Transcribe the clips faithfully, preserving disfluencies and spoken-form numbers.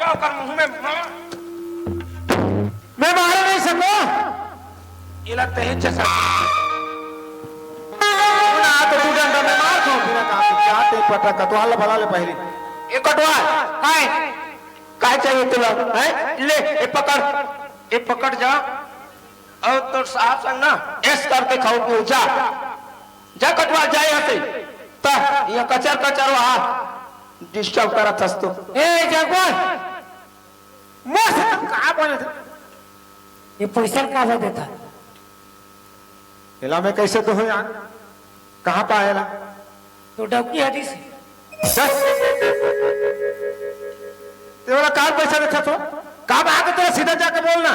ओकर मुंह में मार। मैं मार नहीं सको। इला तेज से सक। ना तो दू डंडा में मार दो, बिना काम के। क्या ते पता, कटवाल बला ले पहले। ए कटवाल, काय? काय चाहिए तुला? हैं? ले, ए पकड़। ए पकड़ जा। और तोर साहब संग ना, ऐस करके खाऊ पीऊ, जा। जा कटवाल, जा यहाँ से। ता, यहाँ कचर कचर वहाँ disturb करत हस तो। ए, जगवान, मोर से तुम कहाँ बोले थे? ये पैसा कहाँ से देता? एला मैं कैसे दूँ यार? कहाँ पाएला? तो डबकी हदी से। चल। तेरा कहाँ पैसा देता तो? कहाँ बात है तेरा? सीधा जाके बोलना।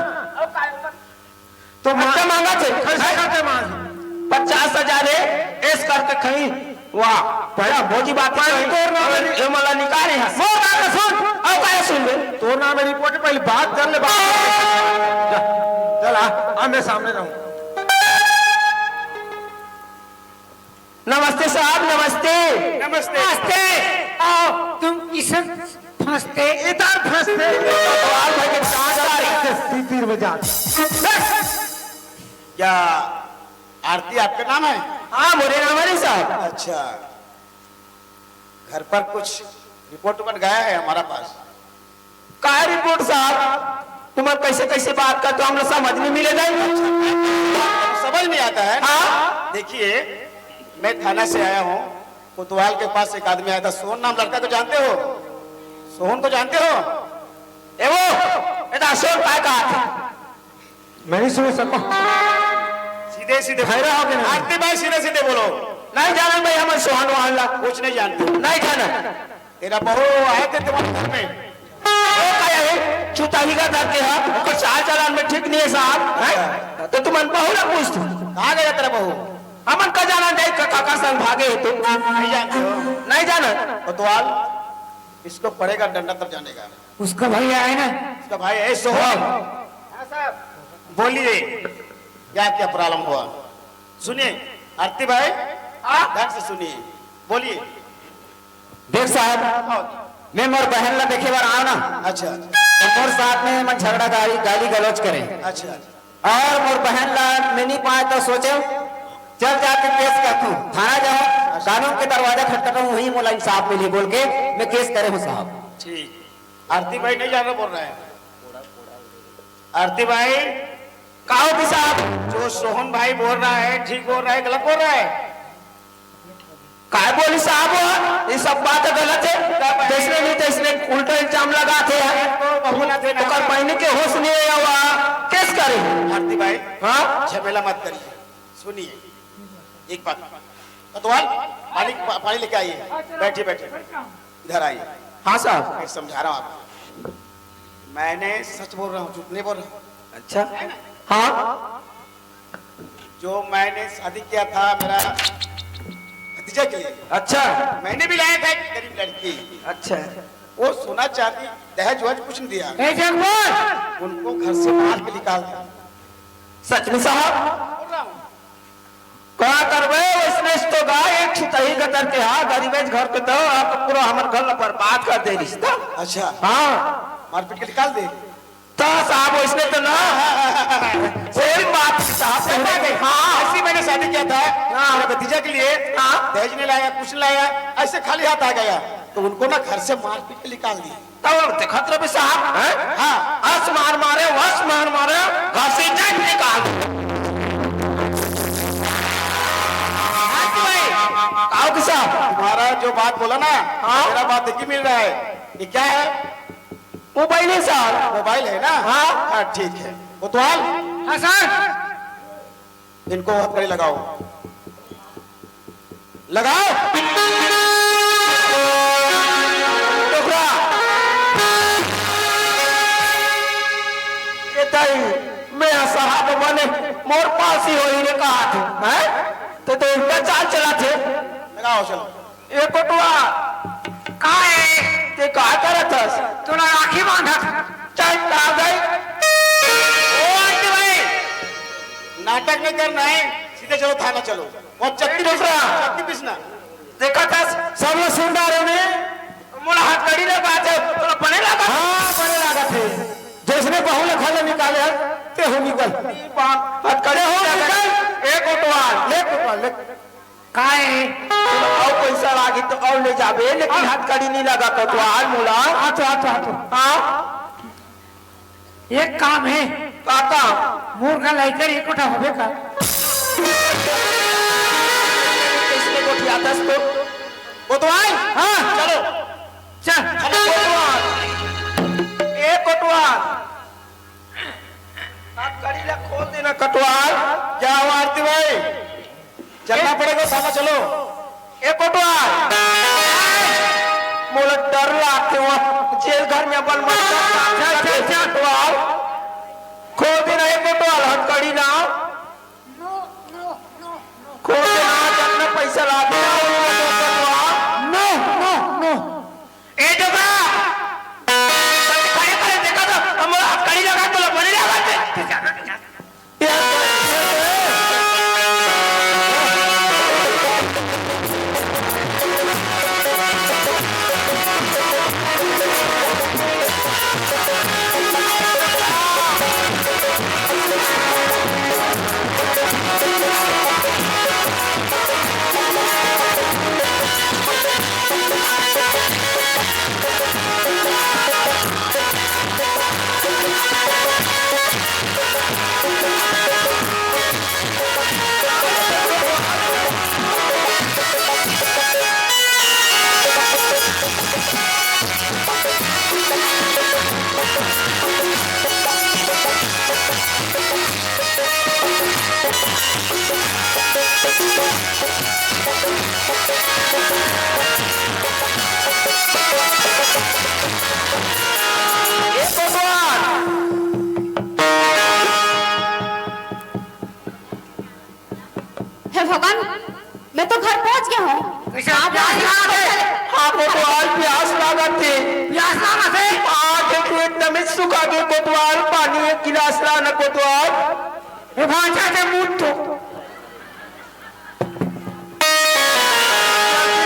तो अच्छा मांगा थे। कैसे करते मांग? पचास हजार है, ऐस करके खाई। वाह, बड़ा भोजी बात है। तोर नाम मेरी ये मला निकाले है। वो बात सुन। अब काय सुन बे? तोर नाम मेरी रिपोर्ट पहले बात कर ले, बात कर ले। जा, चल आ, आ मैं सामने रहूं। नमस्ते साहब, नमस्ते। नमस्ते। नमस्ते। आओ, तुम किसन फंसते? इधर फंसते। भगवान भाई के कहाँ जा रहे हैं? तीर, तीर बजा। क्या आरती आपका नाम है? हाँ, मोरे नाम है साहब। अच्छा, घर पर कुछ रिपोर्ट उपोर्ट गया है हमारा पास? का रिपोर्ट साहब? तुमन कैसे कैसे बात करते हो, हम लोग समझ नहीं मिले जाए। समझ नहीं आता है। हाँ। देखिए, मैं थाना से आया हूँ, कोतवाल के पास एक आदमी आया था, सोहन नाम लड़का को जानते हो? सोहन को जानते हो? ए वो, ए दा सोहन काय का? मैं नहीं सुन सको। सीधे सीधे भैरा हो गया ना। आरती भाई, सीधे सीधे बोलो। नहीं जाना भाई, हम सोहन वाहन ला। कुछ नहीं जानते। नहीं जाना। तेरा बहू आए थे तुम्हारे घर में। ओ, काय है? चुताही का दर्द है, ओकर चाल चलन में ठीक नहीं है साहब, हैं? तो तुमन बहू ला पूछ तू। कहाँ गया तेरा बहू? हमन का जाना जाए, का, काका संग भागे है तू। नहीं जानते हो? नहीं जाना। कोतवाल, इसको पड़ेगा डंडा तब जानेगा। उसका भाई है ना? उसका भाई है सोहन। हाँ। बोलिए, क्या क्या प्रॉब्लम हुआ? सुनिए, आरती भाई, हाँ? ढंग से सुनिए, बोलिए। देख साहब, हाँ। मैं मोर बहन ला देखे बर आव ना। अच्छा। तो मोर साथ में मन झगड़ा गाली, गाली गलौज करे। अच्छा। और मोर बहन ला मैं नहीं पाए तो सोचे चल जाके केस करथूं, थाना जाऊं, कानून के दरवाजा खटखटाऊं, वहीं मोला इंसाफ मिली बोल के मैं केस करे हूँ साहब। ठीक। आरती भाई नहीं जाना बोल रहा है। आरती भाई। का होती साहब? जो सोहन भाई बोल रहा है, ठीक बोल रहा है, गलत बोल रहा है? काय बोली साहब, ये सब बात गलत है। तैसने नहीं तैसने उल्टा इल्जाम लगाते हैं। तो बहू ना थे ना। ओकर बहनी के होश नहीं आया हुआ, केस करे। आरती भाई, हाँ? झमेला मत करिए। सुनिए, एक बात, कोतवाल, पानी, पा-, पानी लेके आइए। बैठिए, बैठिए, इधर आइए। हाँ साहब। मैं समझा रहा हूँ आपको। मैंने सच बोल रहा हूँ, झूठ नहीं बोल रहा हूँ। अच्छा। हाँ। जो मैंने शादी किया था मेरा भतीजा के लिए। अच्छा। मैंने भी लाया था एक गरीब लड़की। अच्छा। वो सोना चांदी दहेज वहेज कुछ नहीं दिया। ए जगमोहन! उनको घर से मार के निकाल दिया। सच में साहब? बोल रहा हूँ। का करबे, उसने तो गा एक छितही गतर के, हाँ, गरीबेच घर के तो, आप पूरा हमर घर ला बर्बाद कर दे रिश्ता। अच्छा। हाँ। मारपीट के निकाल दे। तो साहब, उसने तो ना, कोई बात नहीं साहब, सही बात है। हाँ। ऐसी मैंने शादी किया था, हाँ। मेरे भतीजा के लिए हाँ। दहेज नहीं लाया, कुछ नहीं लाया, ऐसे खाली हाथ आ गया, तो उनको ना घर से मारपीट के निकाल दिया। तब देखत रहे साहब, हैं? हाँ। अस मार मारे, वस मार मारे, घर से जट निकाल दे। हाँ जी भाई, आओ कि साहब? तुम्हारा जो बात बोला ना, हाँ। मेरा बात एक ही मिल रहा है। ये क्या है? मोबाइल है साहब। मोबाइल है ना? हाँ। हाँ, ठीक है। कोतवाल। हाँ सर। इनको हथकड़ी लगाओ, लगाओ। टुकड़ा। ये ताई, मैं साहब बने, मोर पास ही होई रे कहा थे, हैं? तो, तो उल्टा चाल चला थे। लगाओ, चलो। ए कोटवा, का है? ते का करत हस? तोला राखी बांधत। चल, आ गई। ओ आंटी भाई, नाटक नहीं करना है, सीधे चलो थाना चलो। वो चक्की दूसरा। चक्की पीसना। देखा था, सब लोग सुन रहे ने। मोला हथकड़ी लगा दे, तोला बने लगा? हाँ, बने अरे, ते हो निकल। हथकड़ी हो निकल। ए कोटवाल। ले कोटवाल, ले। काय? अउ पैसा लागी तो अउ ले जाबे, लेकिन हथकड़ी नहीं लगा कोटवाल मोला। आ तो, आ तो, आ तो। हाँ? एक काम है। का काम? मोर का लाइकर एक कोठा होबे का? किसने गोठियाथस तो? कोटवाल? हाँ। चलो। चल। अरे कोटवाल। ए कोटवाल। हथकड़ी ला खोल देना कोटवाल। जाओ आरती भाई। चलना पड़ेगा, साला चलो। ए कोटवाल, मोला डर लागथे वहाँ जेल घर में अपन मर चल, चल, चल। कोटवाल, खोल देना ए कोटवाल, हथकड़ी ना। खोल देना, जतना पैसा लागथे ना, वो दे कोटवाल। No, no, no। ए डोका, खड़े खड़े देखा तो, हम हथकड़ी लगा तो बने लगा। हे भगवान, मैं तो घर पहुंच गया हूँ। कैसे आप प्यास लागत हे? हाँ, कोटवाल प्यास लागत हे। प्यास लागत हे? हाँ, देखो एकदम ही सुखा गे कोटवाल, पानी एक गिलास ला ना कोटवाल। ए भांचा से मुंह तो।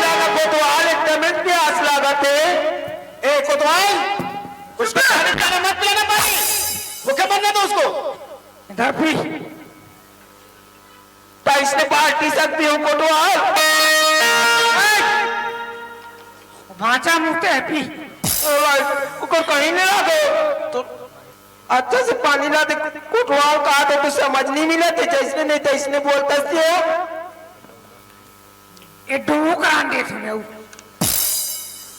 ला ना कोटवाल, एकदम ही प्यास लागत हे। ए कोटवाल, उसको खाने पीने मत पिलाना पानी। भूखे मरने दो उसको। इधर भी। त इसने पार्टी सकती हो कोटवाल। भांचा मुंह ते है पी। ओ भाई, ओकर कहीं नहीं लागे। तो अच्छा से पानी ला दे, कोटवाल कहा तो कुछ समझ नहीं मिला थे, जैसने नहीं तैसने बोलता से हो। ए डोमू करान दे तूने उ।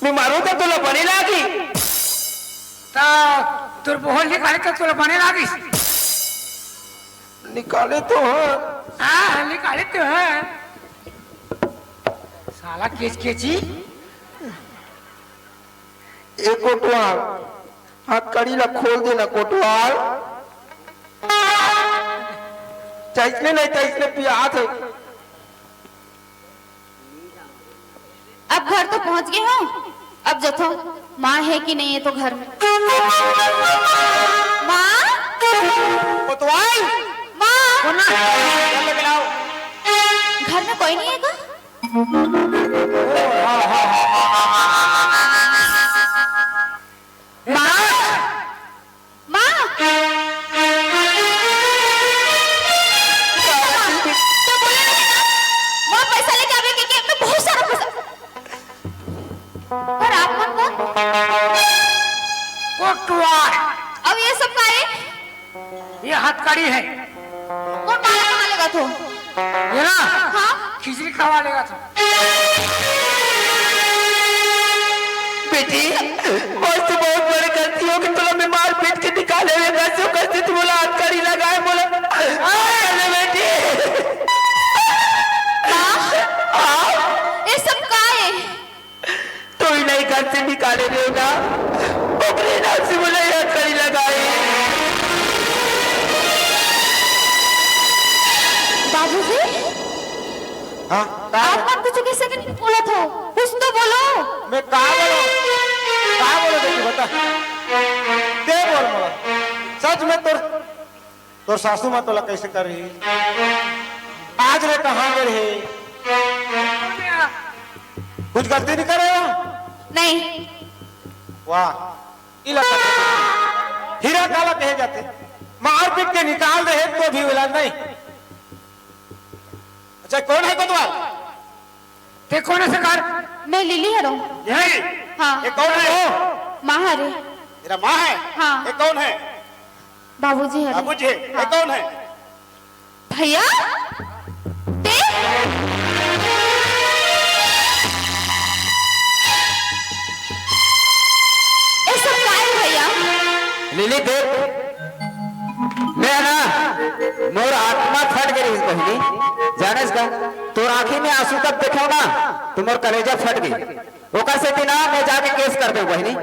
मैं मारू तो तोला बने लागी। ता तोर बोहल निकाले तो तोला बने लागी। निकाले तो है। हाँ, निकाले तो है। साला केच केची। ए कोटवाल, हथकड़ी ला खोल देना कोटवाल। जैसने नहीं तैसने पियात हे। अब घर तो पहुंच गए हो, अब जथो माँ है कि नहीं है तो घर में। माँ, कोतवाल। माँ, कोना? घर में कोई नहीं है का? माँ, माँ! तो बोले नहीं ना, माँ पैसा लेके आवे के, के मैं बहुत सारा पैसा। पर आप मन का? कोटवाल। अब ये सब का है? ये हथकड़ी है। कोटवाल कहाँ लेगा तू? ये ना? हाँ? खिचड़ी खवा लेगा तू। बेटी, आज तो बहुत बड़ी गलती हो गई, तोला मैं मार पीट के निकाले हुए घर से, कैसे तू बोला हथकड़ी लगाए, बोला, अरे बेटी। माँ, हाँ? ये सब का है? तू ही नहीं घर से निकाले रहेगा, ओकरे नाम से बोला ये हथकड़ी लगाए। बाबूजी, हाँ, का आप बोलो? कौन कुछ कैसे बोला था? कुछ तो बोलो। मैं का बोलो? का बोलो बेटी, बता। ते बोल मोला। सच में तोर, तोर सासू माँ तोला कैसे कर रही? आज रे कहाँ गए रहे? कुछ गलती नहीं करे हो? नहीं। वाह, इला हीरा काला कहे जाते। मारपीट के निकाल दे हे तो भी ओला नहीं। अच्छा, कौन है कोतवाल? ते कोन अस कर? मैं लिली हरों। यही? हाँ। ये कौन है? माँ हरे। तेरा माँ है? हाँ। ये कौन है? बाबूजी हरे। बाबूजी है? ये हाँ। कौन है? भैया? ते? ये सब का हे भैया? लिली देख, मैं ना, मोर आत्मा फट गे रहिस बहिनी, जानेस का? तोर आँखी में आंसू तब देखेंव ना, तो मोर कलेजा फट गे। ओकर सेती ना, मैं जाके केस कर देंव बहिनी।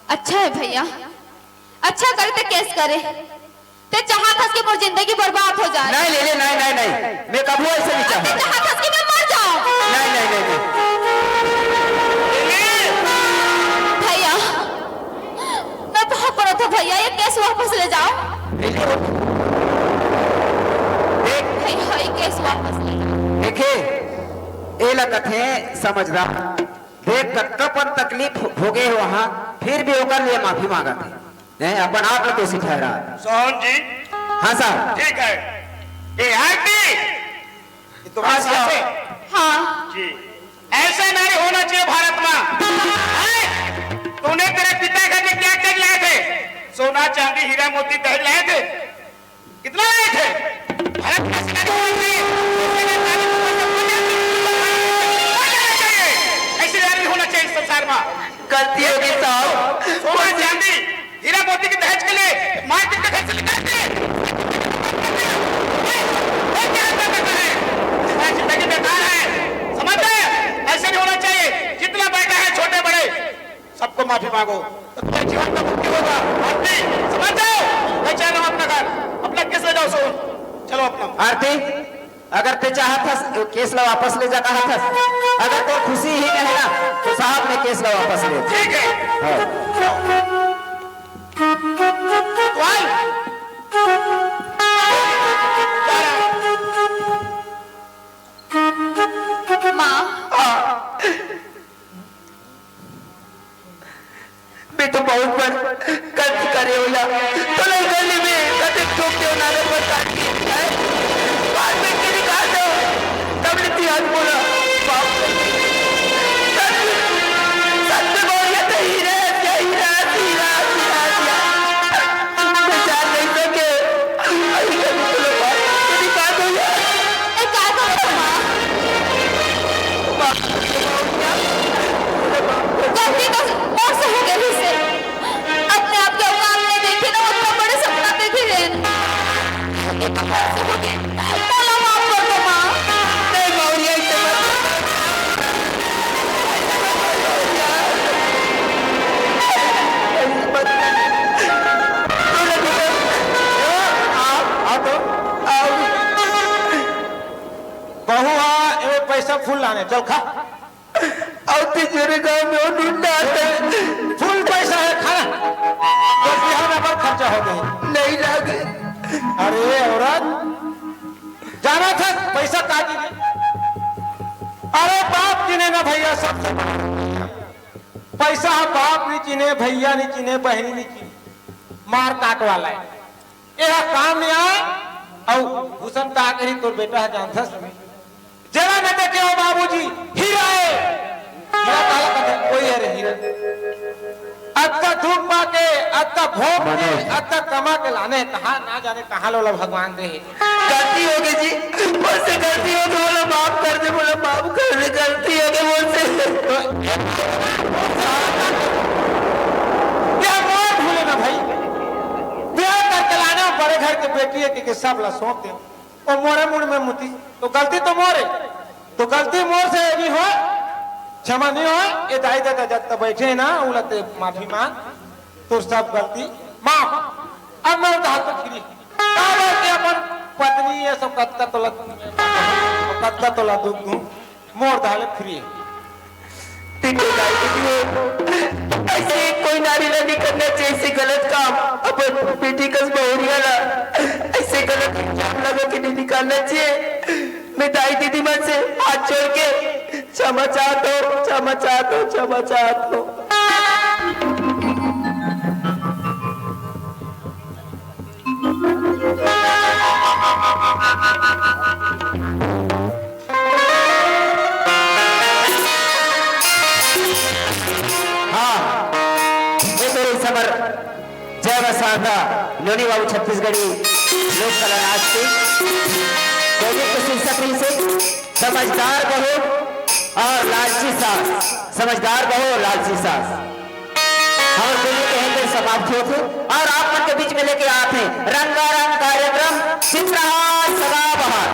अच्छा हे भैया, अच्छा करे ते केस करे। ते चाहत हस कि मोर जिंदगी बर्बाद हो जाए? नहीं, लिली, नहीं, नहीं, नहीं, मैं कभू अइसे नहीं चाहूँ। ते चाहत हस कि मैं मर जाऊँ? नहीं, नहीं, नहीं, नहीं। भैया, मैं बहुत पड़त हों भैया, ये केस वापस ले जाओ। लिली, देख। भैया, ये केस वापस ले जाओ। देखे, एला कथे समझदार। देख, कतका पन तकलीफ भोगे हे वहाँ, फिर भी ओकर लिए माफी मांगत हे। नहीं, अपन आप ला दोषी ठहरा। सोहन जी। हाँ साहब। ठीक है। ये आरती, ये तुम्हारे हाँ साथ है? साहब। हाँ। जी। ऐसा नारी होना चाहिए भारत में। हैं? तूने तेरे पिता घर में क्या क्या लाए थे? सोना, चांदी, हीरा, मोती, दहेज लाए थे? कितना लाए थे? भारत का सेनानी होना चाहिए। ऐसे नारी होना चाहिए इस संसार में। गलती हो गई साहब। सोना, चांदी, हीरा मोती के दहेज के लिए मारपीट के घर से निकाल दिए। ये क्या हरकत है? तुम्हारी जिंदगी बेकार है, समझ गए? ऐसे नहीं होना चाहिए। जितना बेटा है, छोटे बड़े, सबको माफी मांगो, तो तुम्हारे जीवन का मुक्ति होगा। आरती, समझ जाओ, मैं चल रहा हूँ अपना घर, अपना केस ले जाओ, सुन, चलो अपना। आरती, अगर ते चाहत हस, केस ला वापस ले जा कहत हस, अगर तोर खुशी ही नहीं ना, तो साहब मैं केस ला वापस ले। ठीक है। हाँ। वाल। माँ। हाँ। मैं तो बहुत बड़ गलती करे हो यार। तो नहीं गली में कते ठोक दे ना, पर काट के है। बात में के निकाल दो। तब लेती हाथ बोला, बाप। सच, सच में बोल रहा था, हीरा, हीरा, हीरा, हीरा, हीरा। मैं जान नहीं सके। अरे, कभी तो लो बाप, कभी काट दो यार। ए, का करो माँ? बाप, बाप, बाप। गलती तो मोर से हो गई से। अपने आप के औकात नहीं देखे ना, उतना बड़े सपना देखे रहे। गलती तो मोर से हो गई। मोला माफ कर दो, माँ। नहीं, मौर्य, इसे मत। मत। तू ना, तू ना। आ, आ तो, आओ। बहू, आ, ए, पैसा फूल लाने, चल खा। अउ तीसरे गांव में वो ढूंढा आता है। फुल पैसा है, खाना। तो बिहार में बड़ खर्चा हो गई। नहीं लागे। अरे औरत, जाना था पैसा का चीज है? अरे बाप चिन्हे ना भैया, सबसे बड़ा। पैसा है, बाप नहीं चिन्हे, भैया नहीं चिन्हे, बहनी नहीं चिन्हे, मार काट वाला है। एहा काम में आय, अउ भूषण का करी, तोर बेटा ह जानथस, जेला न देखे हो बाबूजी, हीरा ए। हीरा काला कथे, कोई है रे हीरा। अतका धूप पा के, अतका भोग के, मनोज। अतका कमा के लाने, कहाँ ना जाने कहाँ लोला भगवान दे हे। गलती हो गई जी, मुझसे गलती हो गई, बोला माफ कर दे, बोला माफ कर दे, गलती हो गई मुझसे। तो क्या मोर भूले ना भाई, ब्याह करके लाने बड़े घर के बेटी है कि, कि सब ला सौंप दे। ओ मोरे मुड़ में मुती, तो गलती तो मोरे, तो गलती मोर से नहीं हो, क्षमा नहीं हो। ये दाई ददा जब तक बैठे हैं ना, उलते माफी मांग, तो सब गलती माफ। अब मैं उधार तो फ्री, का बात है अपन पत्नी ये सब कतका तोला, कतका तोला दुख दूं, मोर धाले फ्री है। पिटो दाई दीदी हो, ऐसे कोई नारी ला नहीं करना चाहिए, ऐसे गलत काम। अपन बेटी कस बहुरिया ला ऐसे गलत इल्जाम लगा के नहीं निकालना चाहिए। मैं दाई दीदी मन से हाथ जोड़ के क्षमा चाहता हूँ, क्षमा चाहता हूँ, क्षमा चाहता हूँ। था नोनी बाबू छत्तीसगढ़ी लोक कला नाच के। तो ये तो शीर्षक रहिसे समझदार बहू और लालची सास, समझदार बहू और लालची सास। हमर दोनों के हेल्प समाप्त होत हे और आप मन के बीच में लेके आत हे रंगारंग कार्यक्रम चित्रहार सदाबहार।